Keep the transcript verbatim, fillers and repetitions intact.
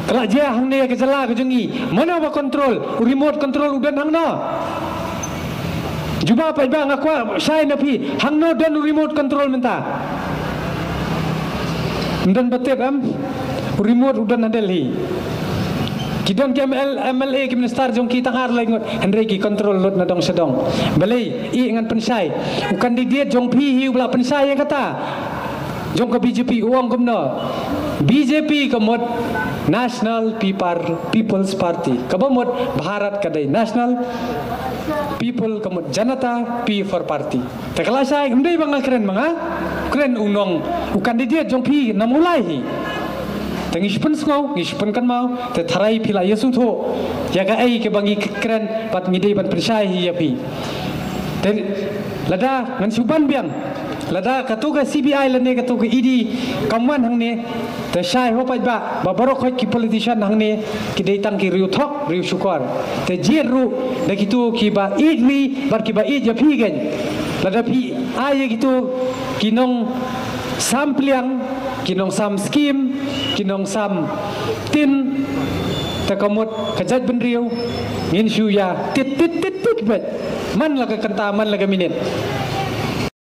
Ka la jia hangne ka jylla ka jong ngi. Mano ba control? U remote control u don hangno? Jubab paidbah, nga kwah shai na phi, hangno don u remote control mynta? Ym don ba tip em? U remote u don ha Delhi. Ki don ki M L, M L A, ki minister jong ki tang ar lai ngut, hynrei ki control lut na dong sha dong. Balei? Ïa ngan pynshai. U candidate jong phi hi u ba la pynshai ïa kata jong ka B J P, u ong kumno? B J P ka mut National People, People's Party. Kaba mut Bharat ka dei National, People ka mut Janata, P for Party. Te ka la shai, ym dei ba nga kren ma nga, kren u nong, u candidate jong phi na Mawlai hi. Te ngi shu pynsngew, ngi shu pynkynmaw, te tharai phi la ïa sngewthuh ïa kaei kaba ngi kren, bad ngi dei ban pynshai hi ïa phi. Te lada ngan shu ban biang, lada kato ka C B I lane kato ka E D kam wan hangne, te shai ho paidbah, ba baroh khoit ki politician hangne ki dei tang ki riew thok riew shukor. Te jied ruh da kito kiba ïeit ri bad kiba ïeit ïa phi kein. Lada phi ai ïa kito ki nongsam pliang, ki nongsam skim, ki nongsam tin, te ka mut ka jaitbynriew ngin shu ïa tit tit tit tit beit. Man la ka kynta, man la ka minit.